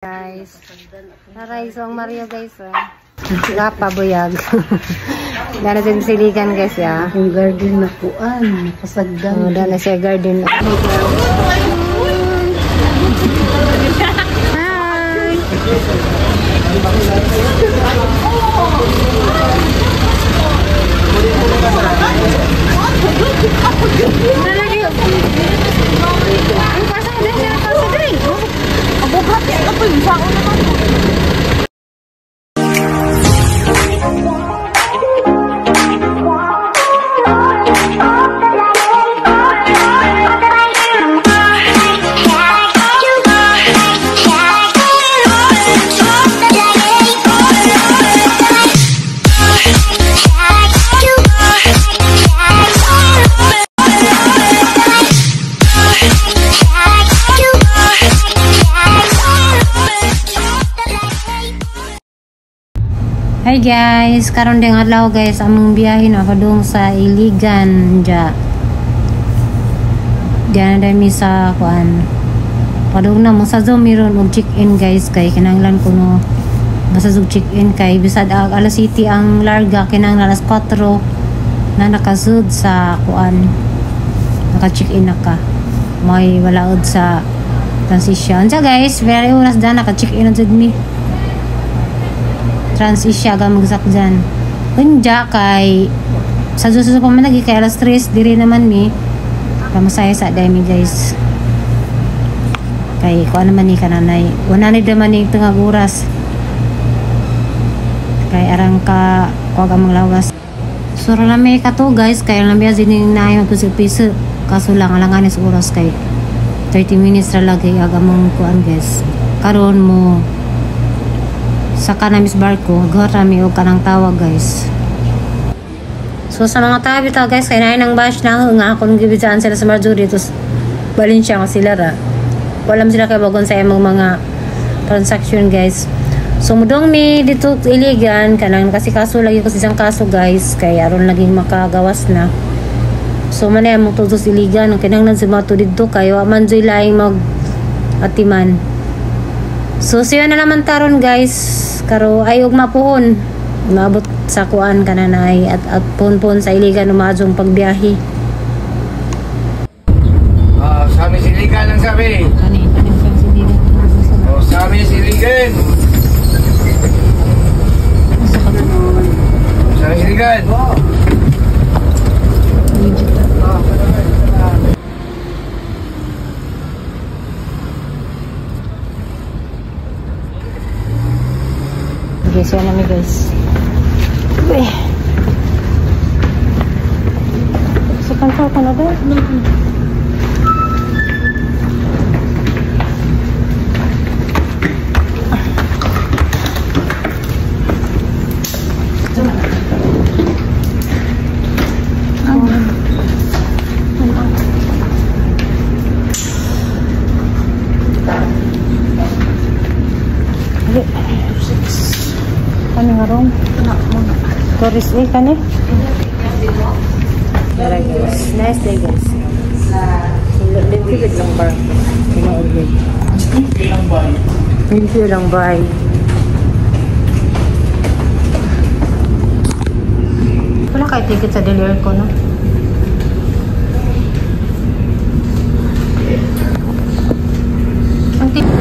Guys. Aray, so ang Mario, guys. Oh. Gapa, buyag. Dana sa siligan, guys, ya. Ang garden na kuan, kasagdan. Oh, dana siya garden. Hi! Ang pasa, dali, pasa, dali. Hi guys, karon ding adlaw guys, among biyahe na padung sa Iligan ja. Diyan na mi sa kuan. Padung na mo sa Zoom meron og check-in guys, kay kinahanglan ko no basta og check-in kay bisad ang alas city ang larga, kinahanglan alas 4 na nakasud sa kuan. Naka-check-in na ka. May walaod sa transition. Ja guys, very oras da naka-check-in na jud mi. TransAsia ga magsakjan. Unja kay sa Diyos pa man lagi kay alas 3 diri naman mi. Pamasaya sa day mi guys. Kay kuan naman ni kananay. 100 naman ni tungag oras. Kay arang ka kuag among lawas. Sura na may kato guys, kay lang biya dining naay magpiso-piso. Kaso lang alanganin sa oras kay 30 minutes ra lagi ag among kuan guys. Karon mo saka na mis barko, gawat rami og kanang tawag guys. So sa mga tabi ta guys, kay naay nang bash na nga akong gibidaan sila sa Marjorie tos balin siya nga sila ra. Wala man sila kay bagon sa imong mga transaction guys. So mudong mi dito Iligan kanang kasi kaso lagi ko sa isang kaso guys, kay aron laging makagawas na. So man ay among tudos Iligan ang kinahanglan sa mga didto kay wa man joy laing mag atiman. So siya na naman taron guys, karo ay ug mapuhon maabot sa kuan kananay at puhon-puhon sa Iligan umaadjong pagbiyahe. Ah, sa amin siligan lang sabi. Kani kani sa Iligan. Oh, sa amin siligan. Sa amin siligan. Okay, so yan namin guys. Uy. Sa kanto ka na ba? Kani nga rong? Tourist eh, kani? Tara guys. Nice day guys. Limpyo lang bar. Tinuod yun. Limpyo lang bay. Wala kayo ticket sa Delair ko, no? Ang ticket.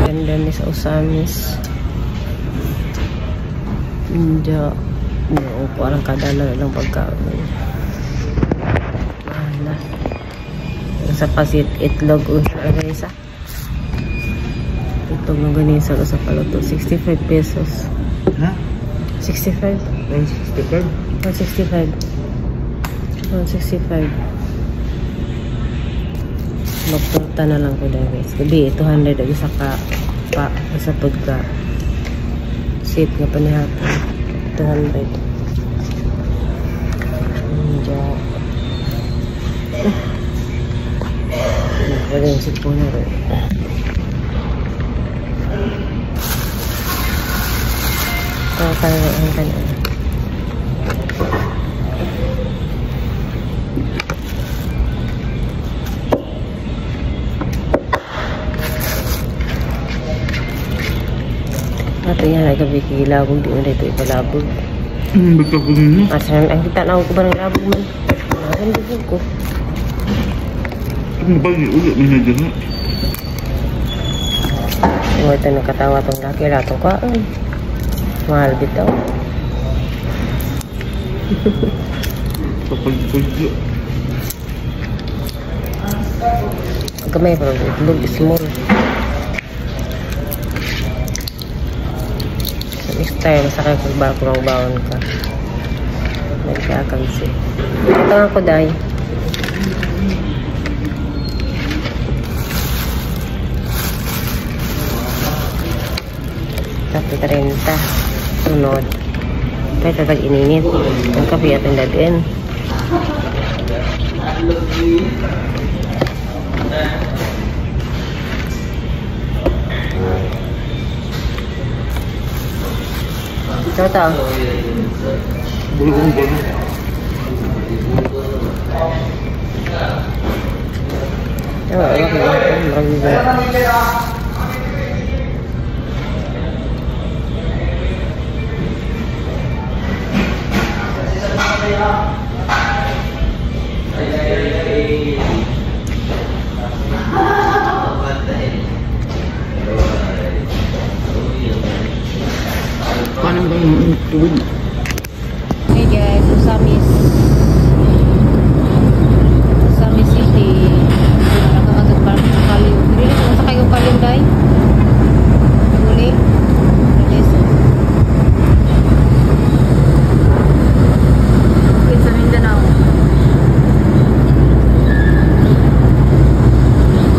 Ganda ni sa Ozamis. Hindi. Naupo ang kadala lang pagkaon. Wala. Sa pasit itlog usa guys. Itlog ng ganisa sa paluto 65 pesos. Ha? 65? 165? 165. 165. Magtorta na lang ko dahil guys. Gabi, 200 ang isa ka pa, isa pag ka seat nga panihapon. 200. Medyo wala yung sipo na rin. So, tayo ang kanan. Ato yan, ay gabi kikilabog. Di mo dito ipalabog. Bigla ko ninyo. Asa ang kita na ako ba ng labog man? Ang labog ko. Ang bagi ulit na niya dyan. Ito nakatawa tong laki. Latong kaon. Mahal bitaw. Kapag-pagyo. Gamay pero itlog small. So, next time, sakay kong barko ng baon ka. Nagsiakag siya. Ito nga ko, day. Tapos 30. Sunod. Tayo tatag ininit. Ang kape at ang dadin. Ito to. Bulong ba? Oh, okay. Paano ba yung tubig? Hey guys, Ozamis City. Nakakasag parang kaliw. Dili ko sa kayo kaliw day. Naguli. Regreso. Bukid sa Mindanao.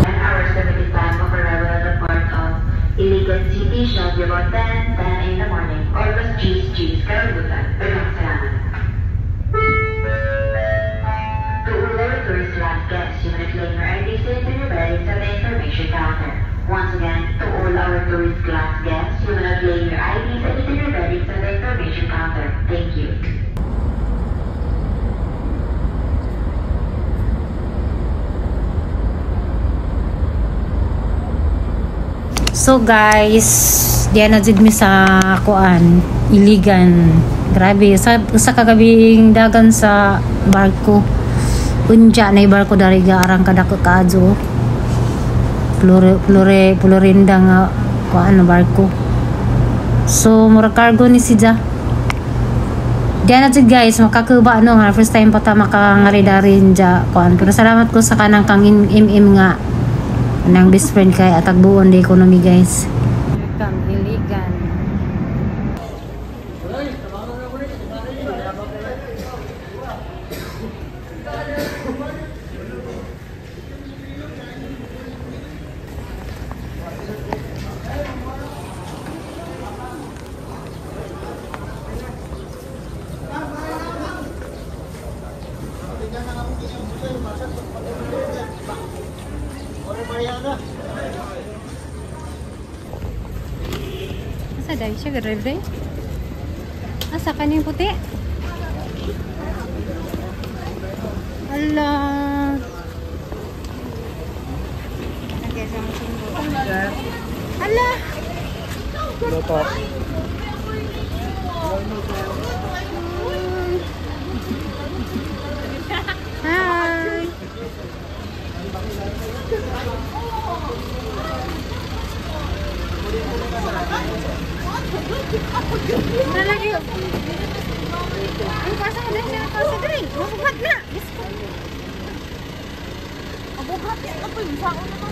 Our estimated time of arrival at the port of Iligan City shall be about 10:10 in the morning. Oras G's G's Karabutan. Daghang salamat. To all our tourist last guests, you may claim your IDs and your bearings at the information counter. Once again, to all our tourist class guests, you may claim your IDs and your bearings at the information counter. Thank you. So guys, diyan na jud mi sa kuan, Iligan. Grabe, sa kagabing dagan sa barko. Unja na barko dari ga arang kadako kaadyo. Flore Flore Florinda nga kuan na barko. So mura cargo ni siya. Diyan na jud guys, makakuba no nga first time pa ta makangari dari ja kuan. Pero salamat ko sa kanang kang MM nga nang best friend kay atagbuon di economy guys. Welcome Iligan. Asa dahil siya drive day? Asa kanin puti? Ala. Ala. Hi. Lagi. Ang pasa ko din siya sa diri. Mabuhat na. Mabuhat ya ako yung sao na to.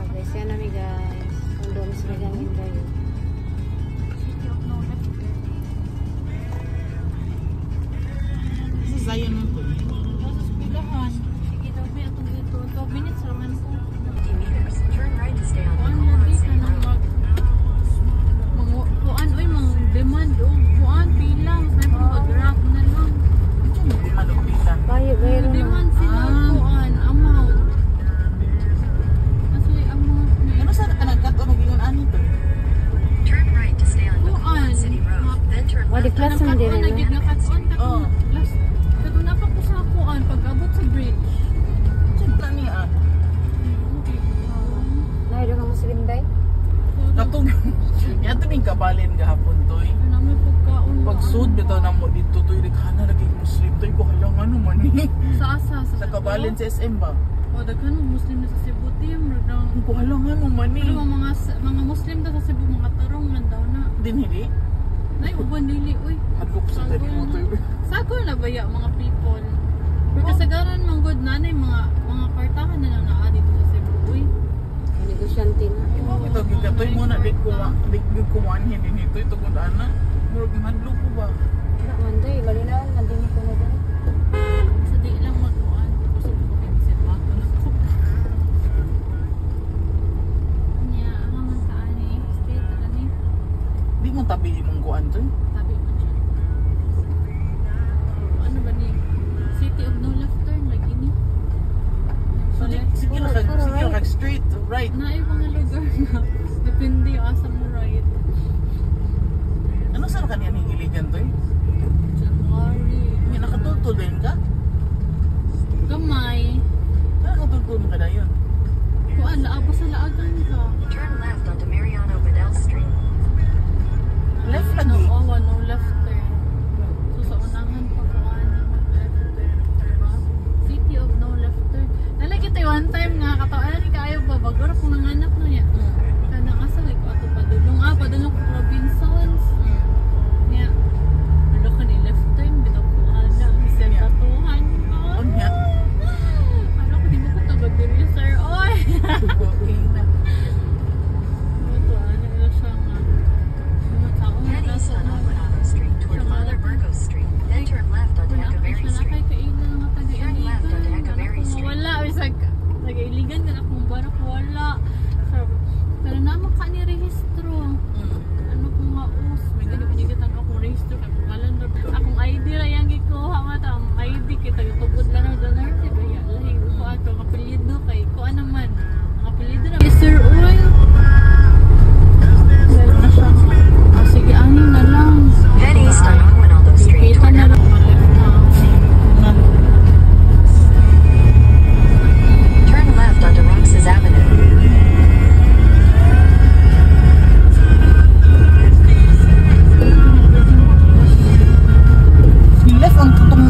Guys, yan nami guys. Ang doon sila gamin tayo. Zion man po. Sa eskwelahan. Sige daw, may atong dito. 12 minutes raman ko. 50 meters, turn right to stay on Kuan Bacolod lagi City ka nang Road. mag... Kuan, oy, mang Oh, di class man din. Nagid nga kat-on. Oh. Last. Katong napa ko sa kuan pag abot sa bridge. Saan na niya? Okay. Nay, ka Muslim day? Katong, yato ming kabalin gahapon toy. Ano may pagkaon. Pagsud bitaw na mo dito toy daghan na lagi Muslim toy ko halang ano man ni. Sa asa Sa kabalin sa SM ba? O daghan mo Muslim na sa Cebu team. Murag Ko halang ano man ni. Pero mga Muslim daw sa Cebu mga tarong man daw na. Dinhi Nay uban dili uy. Hadlok sa tani mo toy. Sagol na baya mga people. Pero kasagaran man good nanay mga kwartahan na lang naa dito sa Cebu uy. Negosyante na. Ito gyud katoy mo na di ko di gyud ko manhin dinhi toy tungod ana. Murag hadlok ko ba? Wala man day, malinaw man din ko na day. Sa di lang magkuan. Kusog ko kay bisag bato na ko. Nya, aha man ta ani straight ani Di mo tabi imong kuan toy. tabi man siya. Ano ba ni? City of no left turn lagi ni. So di, sige lang kag sige lang kag straight right. Naay mga lugar na depende asa mo right. Ano sa kaniya ni Iligan toy? January. May nakatultol din ka? Gamay. Nakatultol mo ka dayon. Kuan laabo sa laagan ka. Turn left onto Mariano Vidal Street. Left No, lagi. oh, no left turn. So sa unahan pa kuan mag left turn, diba? City of no left turn. Nalagi tayo one time nga katawan ni kaayo ba bago ra kung nanganak na niya. Kanang asa like ato padulong padulong ko Robinsons. Nya. Ano ka ni left turn bitaw ko ana bisan tatuhan ko. Unya. Ano ko di mo ko taga diri sir. Oy. Okay na. Ito ano ila siya nga. Mga tao Head na east nasa on Aguinaldo Street toward Father Burgos Street, then turn left onto Echeverry Street. Turn left onto Echeverry Street. Wala, bisag taga-iligan ka na kung barok wala. So, pero naman ka ni rehistro. Ano kung nga us, may ganyan akong rehistro kay pangalan ra. Akong ID ra yang gikuha mata, ang ID kay taga-tubod lang ra donar si baya lahi ko ato ang apelyido kay kuan naman. Ang apelyido na Sir Uy. Sir na siya. Ah, sige, ani na lang. Head east on Aguinaldo Street Kita toward na lang left na. Turn left onto Roxas Avenue. Left on tutong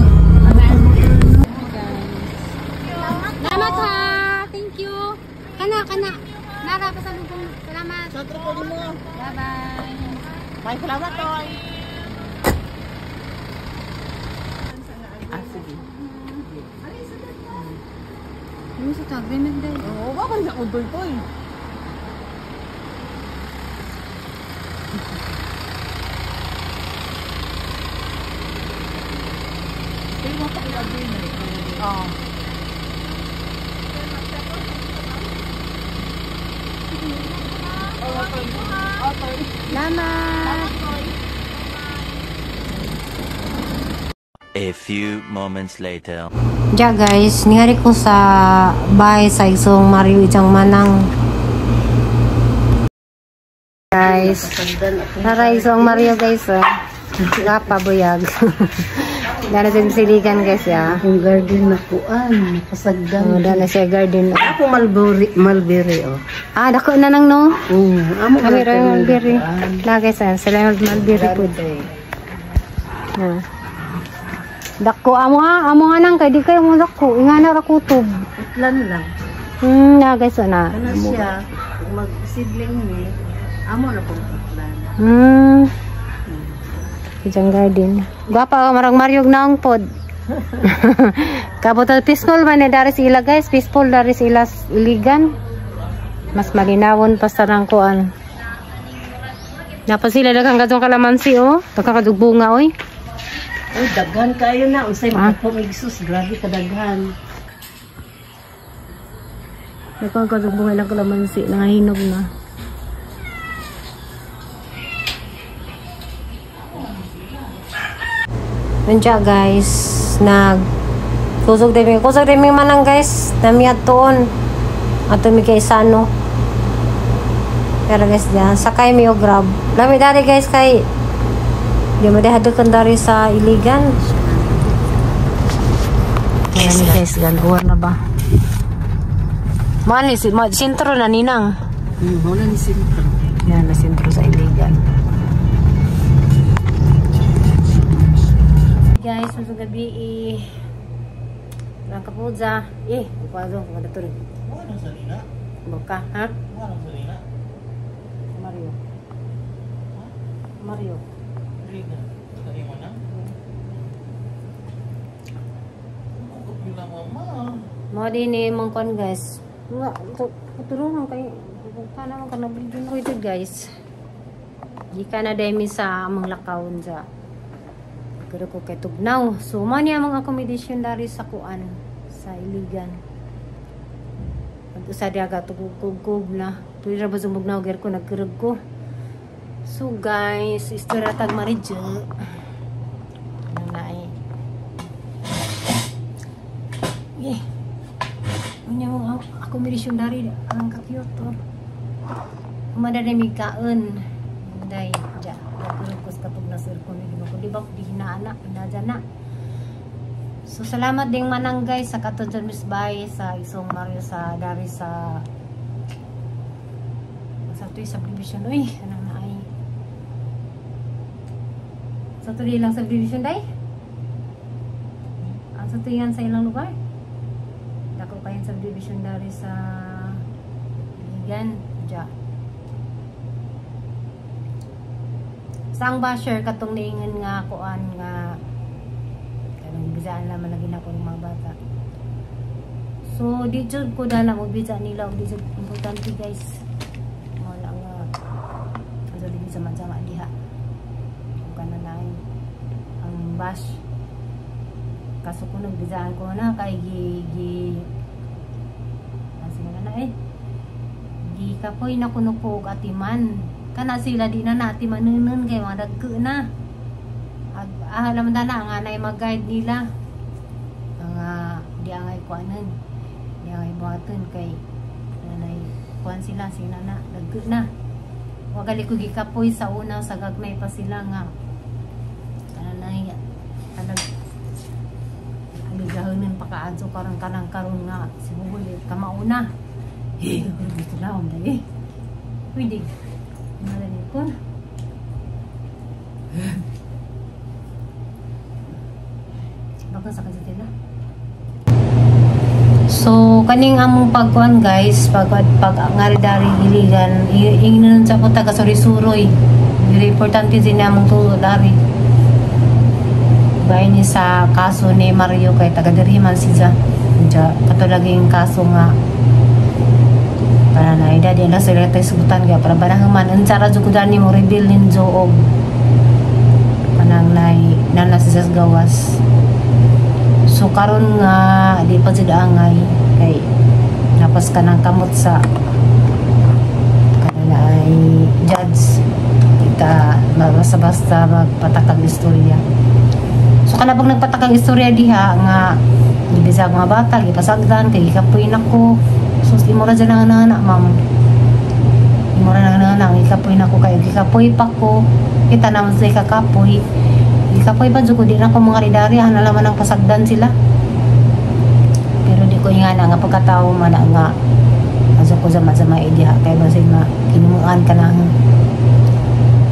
Salamat ha. Thank you. Kana kana. Nara pa sa lubong. Salamat. Bye-bye. May salamat toy. Ah, sige. Ano sa agreement day? Oo, ba na akong toy toy. Pero mo pa agreement. Oo. Salamat. A few moments later. Ja guys, ningari ko sa bahay sa isong Mario Ijang Manang. Guys, nara isong Mario guys. Oh. Gapa buyag. Dana sa siligan guys ya. Akong garden na kuan, nakasagdan. Oh, dana siya garden. Ako mulberry, mulberry oh. Ah, dako na nang no. Amo Kami ra garden mulberry. na kuan. Na guys, ah, sila yung mulberry po. Na. Dako amo ha, amo nga nang kay di kayo mo dako. Inga na ra kutob. Utlan lang. Na guys, oh, na. Ano siya, kung mag-seedling ni, amo na pong utlan. Ijang garden. Gwapa marang Mario naong pod. Kabot peaceful man eh, dari sila guys, peaceful dari sila iligan. Mas malinawon pa sa nang kuan. Napa sila daghang kadtong kalamansi oh, daghang kadtong bunga oy. Uy, daghan kayo na. Unsay Ah. makapong igsus, grabe kadaghan. Daghang kadtong bunga lang kalamansi, nangahinog na. Nandiya guys, nag kusog demi manang guys, nami atuon. Ato mi kay sano. Pero guys, diyan sakay mi og Grab. Lami dari guys kay Di mo dahado dari sa Iligan. Ayan guys, galuan na ba? Mani, si sentro na ninang. Wala ni sentro. Yan, na sentro sa Iligan. Guys, sa gabi eh. Lang kapudza. Eh, upazo, kumada to rin. Buka, ha? Mario. Mario. Mo din ni mong kon guys. Nga tulungan kay pa naman ka na video ko ito guys. Di ka na demi sa among lakawon sa. Pero ko kay tugnaw. So mo ni among accommodation dari sa kuan sa Iligan. Pag usa di aga tugug na. Tuloy ra ba sumugnaw ger ko nagkurog ko. So guys, istorya tag maridyo. Ano na eh. Eh. Unya mo accommodation dari ang ka-cute. Umadari kaon. Day ja. Nagkurog ko sa katug na sir ko ni ko di ba di hinaana, hinaja na. So salamat ding manang guys sa katong Miss Bay sa isong Mario sa dari sa to'y subdivision oy, anang na ay. Sa tuloy lang subdivision day. Ang sa tuyan sa ilang lugar. Dako kayong subdivision dari sa Iligan ja. Sang basher katong niingon nga kuan nga kanang bisaan naman lagi na ko ng mga bata. So di jud ko dala mo bisa nila og di jud importante guys. Wala nga so di sama-sama diha. Ug kana na ang bash. Kaso ko nagbisaan ko na kay gi asa na eh. Gi kapoy na kuno ko og atiman. Kana sila di na naatimanunon kay mga dagko na. Ah, alam na nga na mag-guide nila. Nga di angay kuanon. Di angay buhaton kay nanay kuan sila sila na dagko na. Wa gali ko gikapoy sa una sa gagmay pa sila nga kananay alag aligahonon pa kaadto karon kanang karon nga siguro kamauna. Eh, gusto na om dai. Pwede. Narinig ko. Baka sa kasi na. So, kaning among pagkuan guys, pag ngari dari Iligan, ingnon sa ko taga Suri-Suroy. Very importante din among tulo dari. Bahin ni sa kaso ni Mario kay taga diri man siya. Diya katulaging kaso nga para na ida di na sila tay sugutan kaya para banahuman unsa ra jud ko dani mo reveal ninjo og kanang nay nana sa gawas. So karon nga di pa jud angay kay napas ka ng kamot sa kanang ay judge kita basta-basta magpatakag istorya. So kana pag nagpatakag istorya diha nga gibisag mga bata gipasagdan kay gikapoy nako. So imura dyan ang anak, ma'am. Imura na ang anak, gikapoy na ko kayo. Gikapoy pa ko. Kita naman sila kakapoy. Gikapoy pa dyan ko, di na ko mga ridari. Hanalaman ang pasagdan sila. Pero di ko nga na nga pagkatao man na nga. Aso ko sama-sama idiha. Kaya ba sila kinuhaan ka na.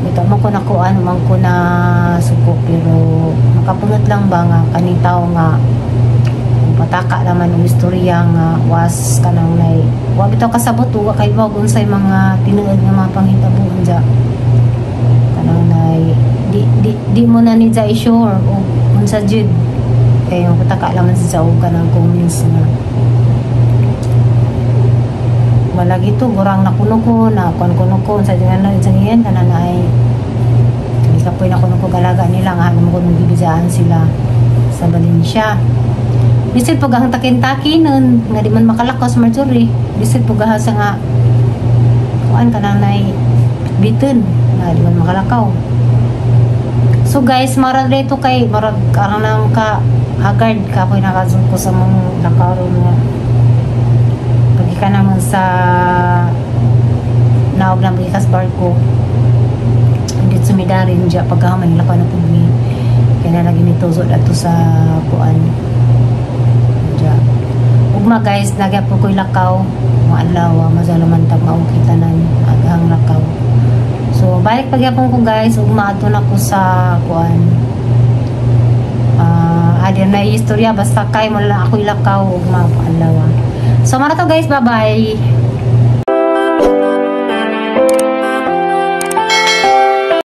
Ito man ko nakuan, man ko na suko. Pero makapunot lang ba nga kanitaw nga pataka naman ang istorya nga was kanang nay wa bitaw kasabot wa kay wa unsay mga tinuod nga mga panghitabo unja kanang nay di mo na ni jay sure og unsa jud kay pataka naman sa og kanang comments nga wala gito gurang nakuno ko na kuan kuno ko unsa jud na iyan kanang nay di kapoy na kuno ko galaga nila nga mo kuno gibisaan sila sa Valencia. Bisid po gahang takin-takin nun, nga di man makalakos Marjorie. Bisid po gahang sa nga, kuan ka na nay bitin, nga di man makalakaw. So guys, marag dito kay, marag karang nang ka, hagard ka, ako'y nakasong ko sa mong lakaw nga. Pag ka naman sa, naog lang gikas barko. Dito sa Midarin diya pagkahuman nilakaw na pud mi. Kaya na lagi mi tuzo dato sa kuan. Diya. Ugma guys, nagya po ko'y lakaw. Mga adlaw, masala man tag mao tanan agahang lakaw. So balik pagyapon ko guys, ugma adto na ko sa kuan. Ah, adi na istorya basta kay mo lang ako ilakaw ugma adlaw. So mara to guys, bye-bye.